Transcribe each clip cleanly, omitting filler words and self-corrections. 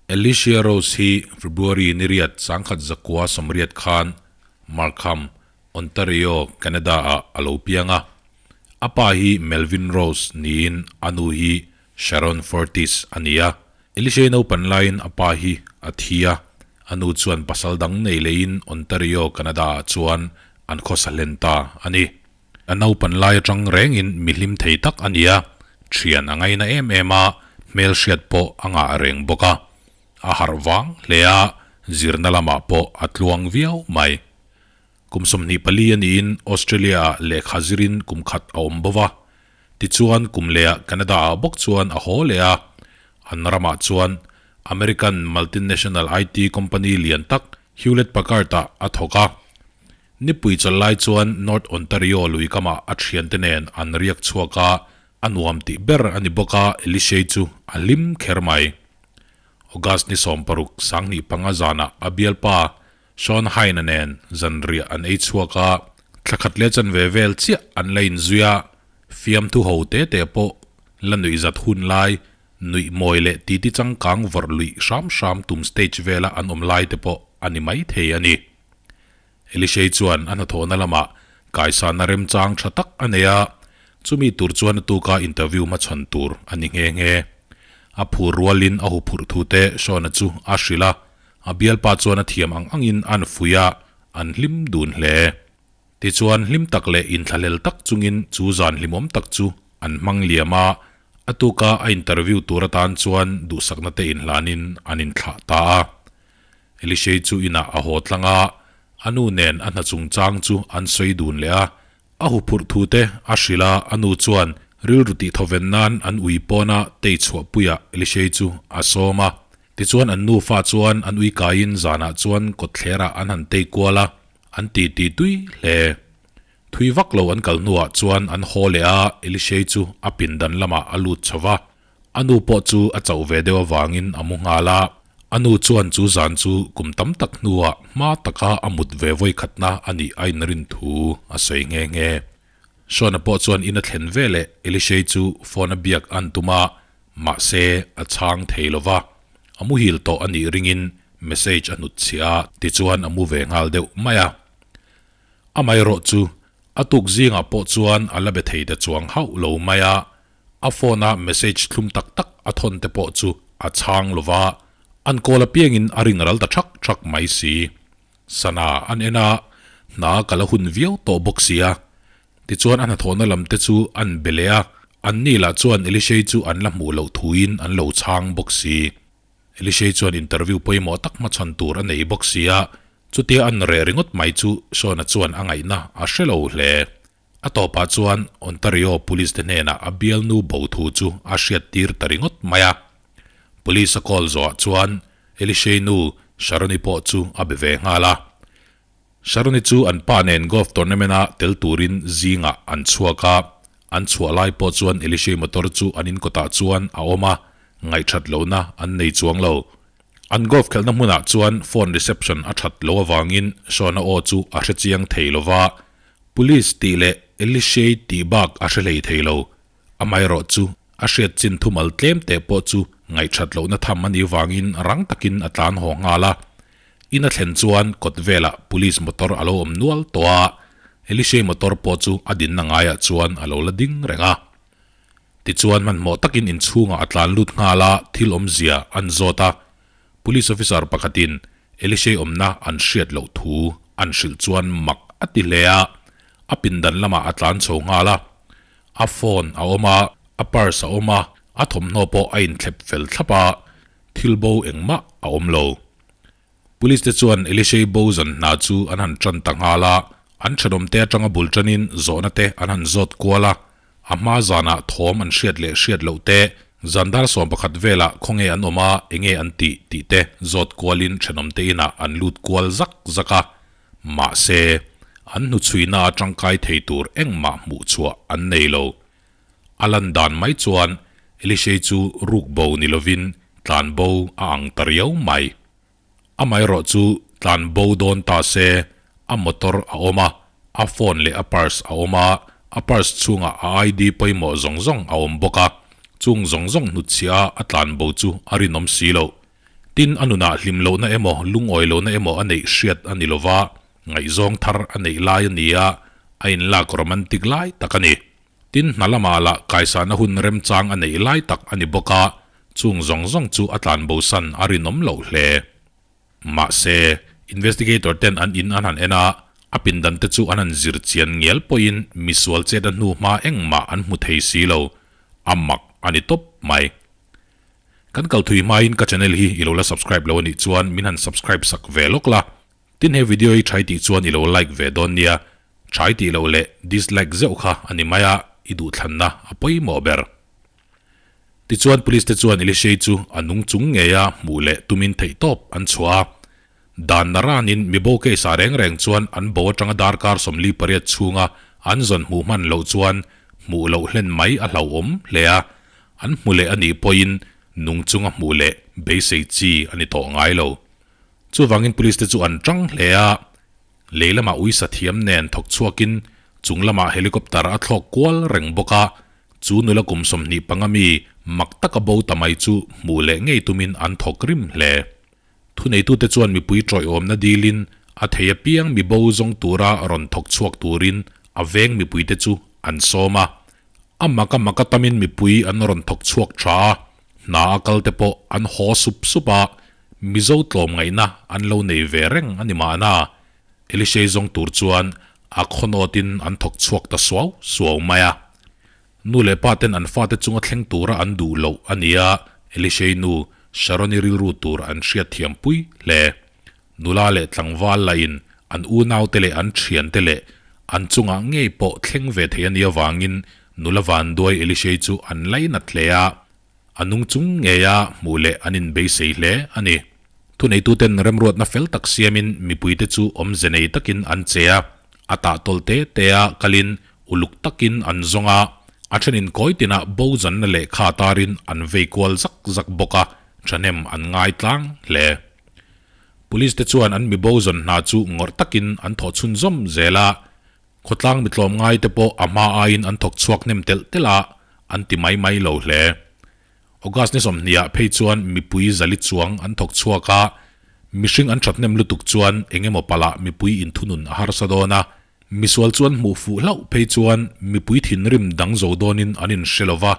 Alicia Rose hi February ni riat 1980 khan Markham, Ontario, Canada-ah a lo piang a. A pa hi Melvin Rose niin a nu hi Sharon Fortis a ni a. Alicia-i naupan laiin a pa hi a thi a, a nu chuan pasal dang nei leiin Ontario, Canada-ah chuan an khawsa hlen ta a ni. A naupan lai atang rengin mi hlim thei tak a ni a, thian a ngaina em em a, hmelhriat pawh a ngah reng bawk a. A harh vang hle a, zirna lamah pawh a tluang viau mai. Kum 24 a niin Australia-ah lehkha zirin kum khat a awm bo va. Tichuan kum lehah Canada-ah bawk chuan a haw leh a, an ramah chuan American multinational IT company lian tak Hewlett Packard-ah a thawk a. Nipui chawlh lai chuan North Ontario lui kamah a thiante nen an riak chhuak a, a nuam tih ber a ni bawk a, Elishei chu a hlim kher mai. August ni 60 25 zanah a bialpa Sean Hain-a nen zanriah an ei chhuak a, thla khat leh chanve vel chiah an la inzui a, fiamthu ho te te pawh la nuih zat hun lai, nuih mawi leh titi changkang vawrh luih hram hram tum stage vela an awm lai te pawh a ni maithei a ni. Elishei chuan a hnathawhna lamah kaisanna remchang tha tak a nei a, chumi tur chuan a tuka interview hmachhawn tur a ni nghe nghe. A phur rualin a huphurh thu te Shona chu a hrilh a, a bialpa chuan a thiam ang angin an fuih a, an hlim dun hle. Tichuan hlim tak leh inthlahlel tak chungin chu zan hlimawm tak chu an hmang liam a, a tuka a interview tur atan chuan duhsakna te inhlanin an inthlah ta a. Elishei chu inah a haw tlang a, a nu nen a hna chungchang chu an sawi dun leh a. A huphurh thu te a hrilh a, a nu chuan rilru tih thawven nan an ui pawna tei chhuahpuiah Elishei chu a sawm a. Tichuan an nufa chuan an ui kaiin zanah chuan kawtthlerah an han tei kual a, an ti ti tui hle. Thui vak lo an kal hnuah chuan an haw leh a, Elishei chu a pindan lamah a lut chho va. A nu pawh chu a chauh ve deuh avangin a mu nghal a, a nu chuan chu zan chu kum tam tak hnuah hma taka a mut ve vawi khatna a nih a inrin thu a sawi nghe nghe. Shona pawh chuan in a thlen ve leh Elishei chu phone a biak an tum a, mahse a chhang thei lo va. A muhil tawh a nih ringin message a hnut chhiah a, tichuan a mu ve nghal deuh mai a. Amaherawh chu a tuk zingah pawh chuan a la be thei ta chuang hauh lo mai a, A phone a message thlum tak tak a thawn te pawh chu a chhang lo va, an call apiangin a ring ral ta thak thak mai si. Sana an en a, hna ka la hun viau tawh bawk si a. Tichuan a hnathawhna lam te chu an be leh a, an ni lah chuan Elishei chu an la hmuh loh thuin an lo chhang bawk si. Elishei chuan interview pawimawh tak hmachhawn tur a nei bawk si a, chutia an reh ringawt mai chu Shona chuan a ngaihna a hre lo hle. A tawpah chuan Ontario Police te hnenah a bialnu bo thu chu a hriattir ta ringawt mai a. Police a call zawhah chuan Elishei nu Sharoni pawh chu a be ve nghal a. Sharoni chu an pa nen golf tournament-a tel turin zingah an chhuak a, an chhuah lai pawh chuan Elishei motor chu an inkawtah chuan a awm a, ngaihthat lohna an nei chuang lo. An golf khelhna hmunah chuan phone reception a that loh avangin Shona aw chu a hrechiang thei lova, Police tih leh Elishei tih bak a hre hlei thei lo. Amaherawh chu a hriat chin thumal tlem teh pawh chu ngaihthat lohna tham a nih vangin rang takin a tlan haw nghal a. In a thlen chuan kawt velah police motor a lo awm nual tawh a, Elishei motor pawh chu a dinna ngaiah chuan a lo la ding reng a. Tichuan hmanhmawh takin inchhungah a tlan lut nghal a, thil awmzia an zawt a. Police officer pakhatin Elishei awmna an hriat loh thu an hrilh chuan mak a ti hle a, a pindan lamah a tlan chho nghal a. A phone a awm a, a purse a awm a, a thawmhnaw pawh a inthlep fel thlap a, thil bo engmah a awm lo. Police te chuan Elishei bo zan hna chu an han tan ta nghal a, an thenawmte atanga bul tanin zawhna te an han zawt kual a, A hma zanah thawm an hriat leh hriat loh te, zan dar 11 velah khawnge an awm a, enge an tih tih te zawt kualin thenawmte inah an lut kual zak zak a. Mahse, an hnuchhuina a tangkai thei tur engmah hmuh chhuah an nei lo. A lan dan mai chuan Elishei chu ruk bo ni lovin tlan bo a ang ta riau mai. Amaherawh chu tlan bo dawn ta se, a motor a awm a, a phone leh a purse a awm a, a purse chhungah a ID pawimawh zawng zawng a awm bawk a, chung zawng zawng hnutchhiah a a tlan bo chu a rinawm si loh. Tin, a nunah hlim lohna emaw, lungawi lohna emaw a neih hriat a ni lova, ngaihzawng thar a neih lai a ni a, a inlak romantic lai tak a ni. Tin, hna lamah lah kaisana hun remchang a neih lai tak a ni bawk a, chung zawng zawng chu a tlanbosan a rinawm loh hle. Mahse, investigator ten an in an han en a, a pindan te chu an han zir chian ngial pawhin misual chet a hnu hma engmah an hmu thei si lo, a mak a ni tawp mai. Kan kal thui hmain ka channel hi i lo la subscribe lo a nih chuan min han subscribe sak ve lawk la. Tin he video hi thai tih chuan i lo like ve dawn nia, thai tih loh leh dislike zeuh kha a ni mai a, i duhthlanna a pawimawh ber. Tichuan police te chuan Elishei chu a nung chung ngeia hmuh leh tumin theihtawp an chhuah a. Dan naranin mi bo case ah reng reng chuan an bo atanga darkar 48 chhunga an zawn hmuh hman loh chuan hmuh loh hlen mai a hlauhawm hle a, an hmu leh a nih pawhin nung chunga hmuh leh beisei chi a ni tawh ngai lo. Chuvangin police te chu an tang hle a. Lei lamah uisa thiam nen thawk chhuakin chung lamah helicopter a thlawk kual reng bawk a, chu nula kum 25 mi mak taka bo ta mai chu hmuh leh ngei tumin an thawk rim hle. Thuneitute chuan mipui ṭawiawmna dilin a thei apiang mi bo zawng tura rawn thawk chhuak turin a veng mipuite chu an sawm a. A mak a mak a tamin mipui an rawn thawk chhuak ṭha a, hna a kalte pawh an haw sup sup a, Mizo tlawmngaihna an lo nei ve reng a ni mahna, Elishei zawng tur chuan a khawnawtin an thawk chhuak ta suau suau mai a. Nu leh pa ten an fate chunga thleng tura an duh loh a ni a, Elishei nu Sharoni rilru tur an hriatthiam pui hle. Nula leh tlangval lahin an unaute leh an thiante leh an chungah ngei pawh thleng ve thei a nih avangin nula vanduai Elishei chu an lainat hle a. A nung chung ngeia hmuh leh an inbeisei hle a ni. Thuneituten remruatna fel tak siamin mipuite chu awmze nei takin an che a, a tahtawlh te tea kalin uluk takin an zawng a, a thenin kawi tinah bo zanna lehkha tarin an vei kual zak zak bawk a, thahnem an ngai tlang hle. Police te chuan an mi bo zawn hna chu ngawrh takin an thawh chhunzawm zel a, Khawtlang mi tlawmngai te pawh a hma aiin an thawk chhuak hnem telh telh a, an ti mai mai lo hle. August ni 20 ah phei chuan mipui zali chuang an thawk chhuak a, mihring an that hnem lutuk chuan eng emaw palah mipui inthunun a harsa dawn a, misual chuan hmuh fuh hlauh phei chuan mipui thinrim dang zo dawnin an inhre lo va,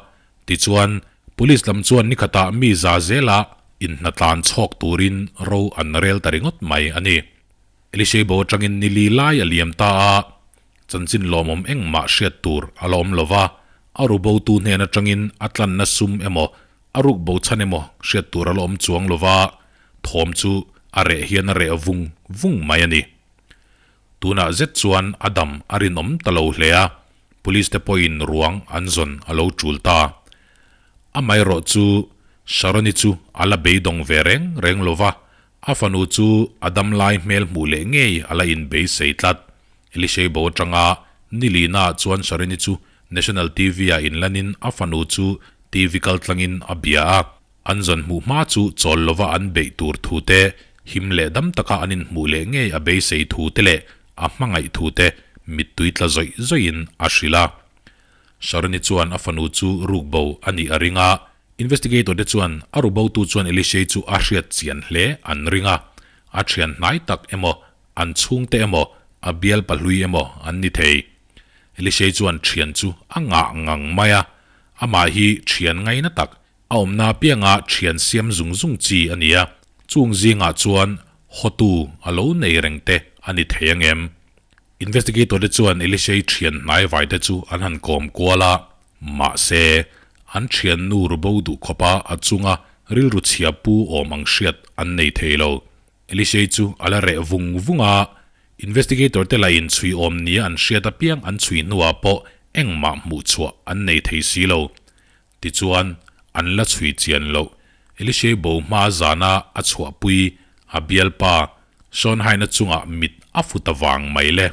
tichuan Police lam chuan nikhatah mi za zela inhnatlan chhawk turin ro an rel ta ringawt mai a ni. Elishei bo atangin ni li lai a liam ta a, chanchin lawmawm engmah hriat tur a la awm lo va, a ru botu hnen atangin a tlanna sum emaw, a ruk bo chhan emaw hriat tur a la awm chuang lo va, thawm chu a reh hian a reh vung vung mai a ni. Tunah zet chuan a dam a rinawm ta lo hle a, police te pawhin ruang an zawn a lo tul ta. Amaherawh chu Sharoni chu a la beidawng ve reng reng lo va, A fanu chu a dam lai hmel hmuh leh ngei a la inbeisei tlat. Elishei bo atanga ni lina ah chuan Sharini chu National TV ah inlanin a fanu chu TV kaltlangin a bia a. An zawn hmuh hma chu chawl lova an beih tur thu te, him leh dam taka an inhmuh leh ngei a beisei thu te leh a hmangaih thu te mittui tla zawih zawihin a hrilh a. Sharini chuan a fanu chu ruk bo a nih a ring a. Investigator te chuan a rubotu chuan Elishei chu a hriat chian hle an ring a, a thian hnai tak emaw, an chhungte emaw, a bial pahlui emaw an ni thei. Elishei chuan thian chu a ngah ngang mai a, amah hi thian ngaina tak, a awmna apianga thian siam zung zung chi a ni a, chung zingah chuan hotu a lo nei reng te a ni thei angem? Investigator te chuan Elishei thian hnai vai te chu an han kawm kual a, Mahse, an thiannu rubo duh khawpa a chunga rilru chhia pu awm ang hriat an nei thei lo. Elishei chu a la reh vung vung a, investigator te la inchhui awm nia an hriat apiang an chhui hnuah pawh engmah hmuh chhuah an nei thei si lo. Tichuan, an la chhui chian loh. Elishei bo hma zana a chhuahpui a bialpa Sean Haina chungah mit a fu ta vang mai le.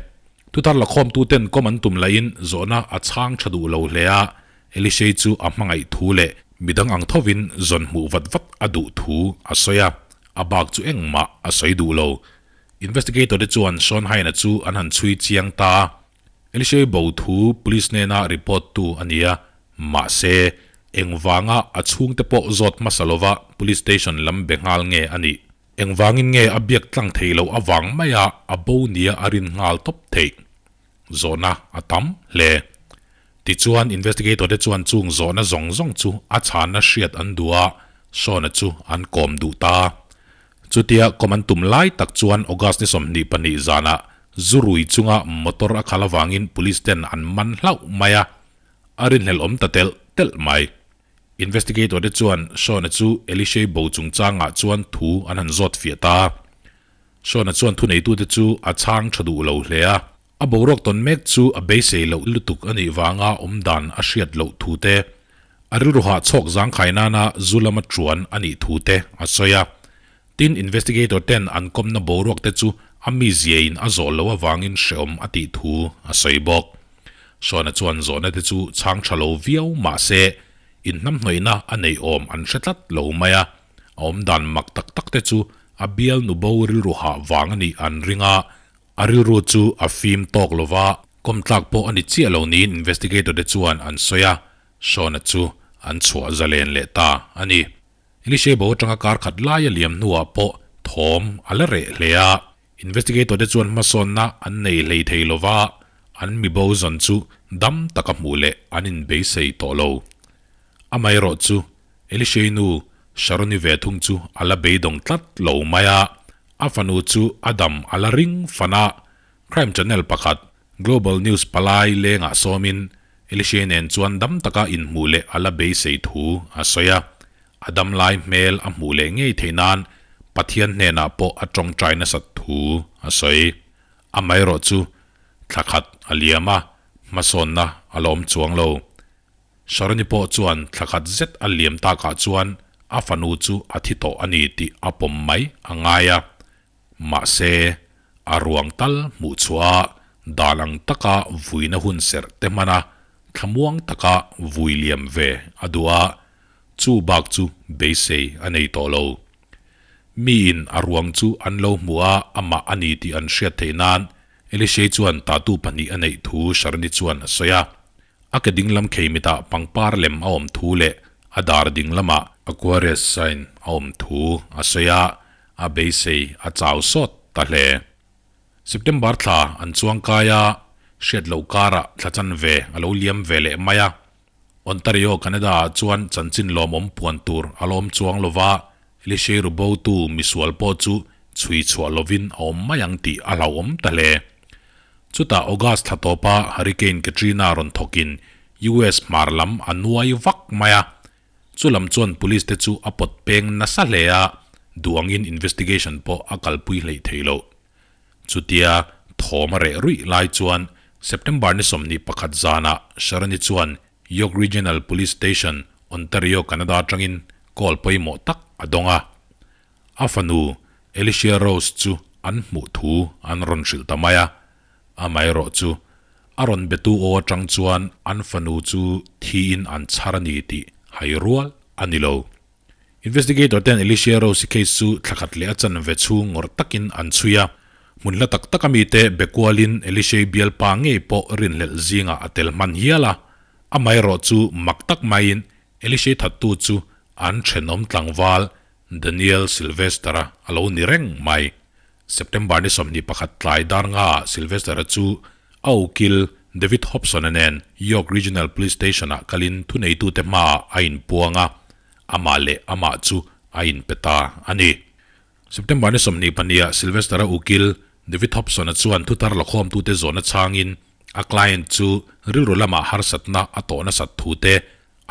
Thuthar lakhawmtuten kawm an tum lahin zawhna a chhang tha duh lo hle a, Elishei chu a hmangaih thu leh midang ang thovin zawn hmuh vat vat a duh thu a sawi a, a bak chu engmah a sawi duh lo. Investigator te chuan Sean Haina chu an han chhui chiang ta a, Elishei bo thu police hnena report tu a ni a, mahse. Engvanga a chhungte pawh zawt hmasa lova Police Station lam be nghal nge a nih? Engvangin nge a biak tlang thei loh avang maia a bo nia a rin nghal tawp theih? Zawhna a tam hle. Tichuan investigator te chuan chung zawhna zawng zawng chu a chhanna hriat an duh a, Sean-a chu an kawm duh ta. Chutia kawm an tum lai tak chuan August ni 22 zanah zu rui chunga motor a khalh avangin police ten an man hlauh mai a, a rinhlelh awm ta telh telh mai. Investigator te chuan Sean-a chu Elishei bo chungchangah chuan thu an han zawt fiah ta. Sean-a chuan thuneitute chu a chhang tha duh lo hle a. A boruak tawn mek chu a beisei loh lutuk a nih vanga awm dan a hriat loh thu te, a rilru hahchhawk zangkhai nana zu lama tuan a nih thu te a sawi a. Tin, investigator ten an kawmna boruak te chu a miziain a zawh loh avangin hreawm a tih thu a sawi bawk. Sean-a chuan zawhna te chu chhang tha lo viau mah se, inhnamhnawihna a neih awm an hre tlat lo mai a. A awmdan mak tak tak te chu a bial nu bo rilru hah vang a nih an ring a, a rilru chu a fim tawk lo va, kawmtlak pawh a ni chiah lo niin investigator te chuan an sawi a, Sean-a chu an chhuah zalen leh ta a ni. Elisha bo atanga kar khat lai a liam hnuah pawh thawm a la reh hle a, investigator te chuan hmasawnna an nei hlei thei lo va, an mi bo zawn chu dam taka hmuh leh an inbeisei tawh lo. Amaherawh chu Elishei nu Sharoni ve thung chu a la beidawng tlat lo mai a, a fanu chu a dam a la ring fan a, Crime Channel pakhat Global News palai lengah sawmin Elishei nen chuan dam taka inhmuh leh a la beisei thu a sawi a, a dam lai hmel a hmuh leh ngei theih nan Pathian hnenah pawh a tawngtai nasat thu a sawi. Amaherawh chu thla khat a liam a, hmasawnna a la awm chuang lo. Sharoni pawh chuan thla khat zet a liam takah chuan a fanu chu a thi tawh a ni tih a pawm mai a ngai a. Mahse, a ruang tal hmuh chhuah a dan ang taka vuina hun serh te hman a, thlamuang taka vui liam ve a duh a, chu bak chu beisei a nei tawh lo. Miin a ruang chu an lo hmuh a, amah a ni tih an hriat theih nan Elishei chuan tatu pahnih a neih thu Sharoni chuan a sawi a. A ke dinglam kheimitah pangpar lem a awm thu leh a dar dinglamah Aquarius sign a awm thu a sawi a, a beisei a chau sawt ta hle. September thla an chuang kai a, hriat loh karah thla chanve a lo liam ve leh mai a. Ontario, Canada-ah chuan chanchin lawmawm puan tur a lawm chuang lo va, Lishei rubotu misual pawh chu chhui chhuah lovin a awm mai ang tih a hlauhawm ta hle. Chutah August thla tawpa Hurricane Katrina rawn thawkin US hmar lam a nuai vak mai a. Chu lam chuan police te chu a pawt peng nasa hle a, duh angin investigation pawh a kalpui hleih thei lo. Chutia thawm a reh ruih lai chuan September ni 21 zanah Sharoni chuan York Regional Police Station, Ontario, Canada atangin call pawimawh tak a dawng a. A fanu Alicia Rose chu an hmuh thu an rawn hrilh ta mai a, amaherawh chu a rawn betu aw atang chuan an fanu chu thiin an chhar a ni tih hai rual a ni lo. Investigator ten Alicia Rose-i case chu thla khat leh a chanve chhung ngawrh takin an chhui a, hmun hla tak taka mite be kualin Alicia-i bialpa ngei pawh rinhlelh zingah a tel hman hial a, amaherawh chu mak tak maiin Elishei thattu chu an thenawm tlangval Daniel Sylvester-a a lo ni reng mai. September ni 21 tlai dar ngaah Sylvester-a chu a ukil David Hobson-a nen York Regional Police Station-ah kalin thuneitute hmaah a inpuang a, amah leh amah chu a inpe ta a ni. September ni 22 ah Sylvester-a ukil David Hobson-a chuan thuthar lakhawmtute zawhna chhangin A client chu rilru lamah harsatna a tawh nasat thu te,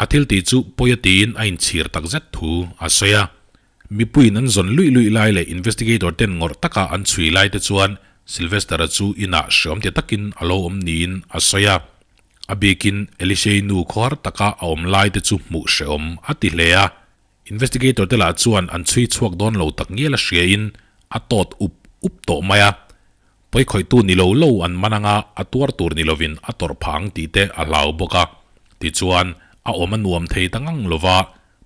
a thil tih chu pawi a tiin a inchhir tak zet thu a sawi a. Mipuiin an zawn luih luih lai leh investigator ten ngawrh taka an chhui lai te chuan Sylvester-a chu inah hreawm ti takin a lo awm niin a sawi a. A bikin Elishei nu khawhar taka a awm lai te chu hmuh hreawm a ti hle a. Investigator te lah chuan an chhui chhuak dawn lo tak ngial a hriain a tawt up up tawh mai a. Pawikhawihtu ni lo lo an man anga a tuar tur ni lovin a tawrh phah ang tih te a hlau bawk a. Tichuan, a awm a nuam thei ta ngang lova,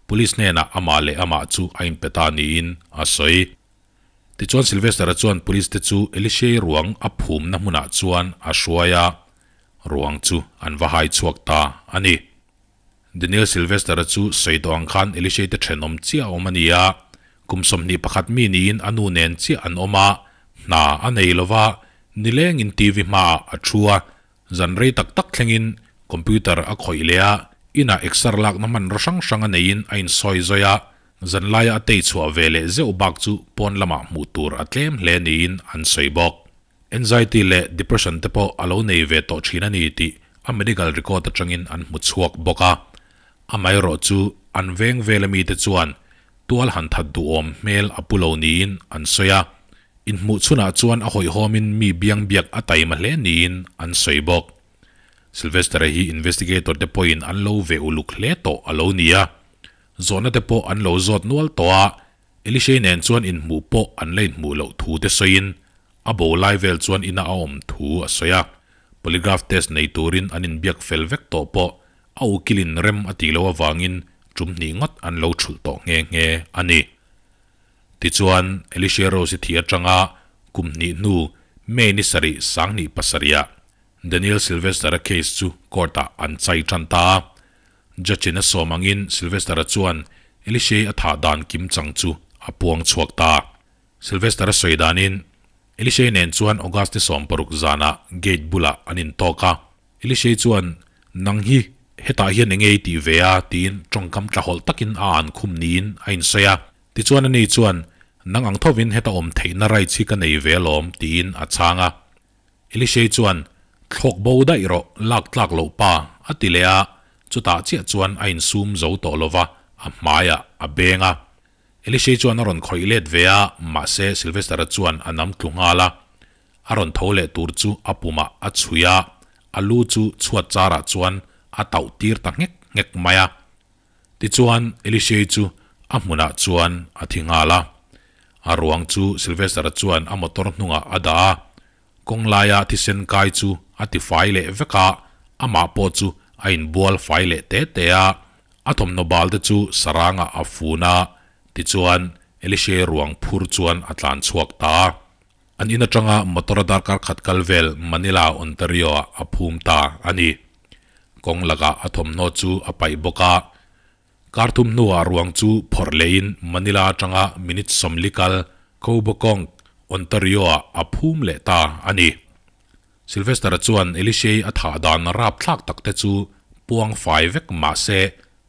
Police hnenah amah leh amah chu a inpe ta niin a sawi. Tichuan Sylvester-a chuan Police te chu Elishei ruang a phumna hmunah chuan a hruai a, ruang chu an va hai chhuak ta a ni. Daniel Sylvester-a chu sawi tawh ang khan Elishei te thenawm chiah a awm a ni a, kum 21 mi niin a nu nen chiah an awm a, hna a nei lo va, nilengin TV hmaah a thu a, zan rei tak tak thlengin computer a khawih leh a, inah exer lakna hmanraw hrang hrang a neiin a insawi zawi a, zan laia a tei chhuah ve leh zeuh bak chu pawn lamah hmuh tur a tlem hle niin an sawi bawk. Anxiety leh depression te pawh a lo nei ve tawh thin a ni tih a medical record atangin an hmu chhuak bawk a. Amaherawh chu an veng vela mite chuan tual han that duhawm hmel a pu lo niin an sawi a. Inhmuh chhunah chuan a hawihhawmin mi biang biak a taima hle niin an sawi bawk. Sylvester-a hi investigator te pawhin an lo ve uluk hle tawh a lo ni a. Zawhna te pawh an lo zawt nual tawh a. Elishei nen chuan inhmuh pawh an la inhmuh loh thu te sawiin a bo lai vel chuan ina a awm thu a sawi a. Polygraph test nei turin an inbiak fel vek tawh pawh a ukilin rem a tih loh avangin tum hnih ngawt an lo thulh tawh nghe nghe a ni. Tichuan, Elishei Rose i thih atanga kum hnih hnu May ni sarih 2007ah Daniel Sylvester-a case chu court-ah an chai tan ta a. Judge-in a sawm angin Sylvester-a chuan Elishei a thah dan kim chang chu a puang chhuak ta. Sylvester-a sawi danin Elishei nen chuan August ni 60 zanah gate bulah an intawk a. Elishei chuan, Nang hi hetah hian enge i tih ve a? tiin tawngkam tlahawlh takin a an khum niin a insawi a. Tichuan ani chuan, Nang ang thovin heta awm theihna rights hi ka nei ve alawm, tiin a chhang a. Elishei chuan, Thlawk bo daih rawh, lak tlak loh pa, a ti leh a, chutah chiah chuan a insum zo tawh lo va, a hmaiah a beng a. Elishei chuan a rawn khawih let ve a, mahse Sylvester-a chuan a nam tlu nghal a. A rawn tho leh tur chu a pumah a chhui a, a lu chu chhuat charah chuan a tauh tir ta nghek nghek mai a. Tichuan, Elishei chu a hmunah chuan a thi nghal a. A ruang chu Sylvester-a chuan a motor hnungah a dah a, kawng laia thisen kai chu a ti fai leh vek a, amah pawh chu a inbual fai leh te te a. A thawmhnaw bal te chu sarangah a fun a, tichuan Elishei ruang phur chuan a tlan chhuak ta a. An in atanga motor a darkar khat kal vel Manila, Ontario-ah a phum ta a ni. Kawng lakah a thawmhnaw chu a paih bawk a. Kar thum hnuah ruang chu phawrh lehin Manila atanga minute 40 kal Coboconk, Ontario-ah a phum leh ta a ni. Sylvester-a chuan Elishei a thah dan rapthlak tak te chu puang fai vek mah se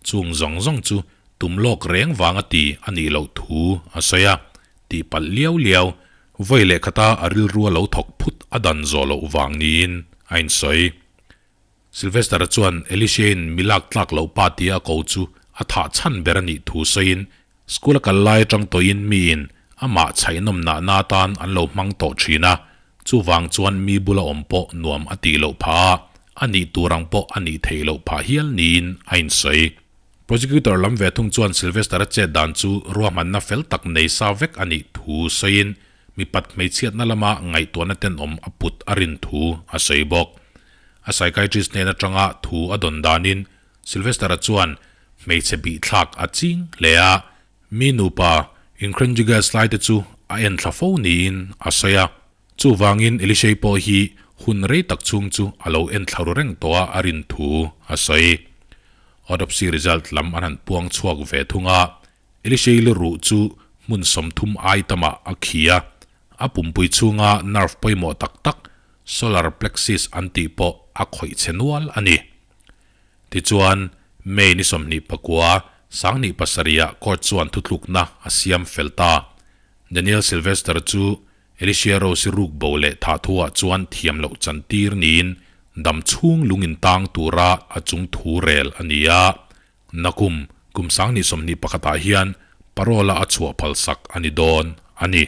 chung zawng zawng chu tum lawk reng vang a ti a nih loh thu a sawi a, tih palh liau liau, vawi leh khata a rilrua lo thawk phut a dan zawh loh vang niin a insawi. Sylvester-a chuan Elishei'n mi lak tlak loh pa tia a ko chu a thah chhan ber a nih thu sawiin School a kal lai atang tawhin miin amah chhaihnawm nahna atan an lo hmang tawh thin a, chuvang chuan mi bula awm pawh nuam a tih loh phah a, a nih tur ang pawh a nih theih loh phah hial niin a insawi. Prosecutor lam ve thung chuan Sylvester-a chet dan chu ruahmanna fel tak nei sa vek a nih thu sawiin mipat hmeichhiatna lama ngaihtuahna tenawm a put a rin thu a sawi bawk. A psychiatrist hnen atanga thu a dawn danin Sylvester-a chuan hmeichhe bihthlak a ching hle a, mi nupa inkrenjigas lai te chu a en thla fo niin a sawi a. Chuvangin Elishei pawh hi hun rei tak chhung chu a lo en thla ru reng tawh a a rin thu a sawi. Autopsy result lam an han puang chhuak ve thung a, Elishei lu ruh chu hmun 30 ai tamah a khi a, a pumpui chhunga nerve pawimawh tak tak solar plexus an tih pawh a khawih chhe nual a ni. Tichuan, May ni 29, 2007-ah court chuan thutlukna a siam fel ta. Daniel Sylvester chu Alicia Rose-i ruk bo leh thah thuah chuan thiam loh chantir niin dam chhung lung intang tura a chung thu rel a ni a. Nakum kum 2021-ah hian parole-a a chhuah phalsak a ni dawn a ni.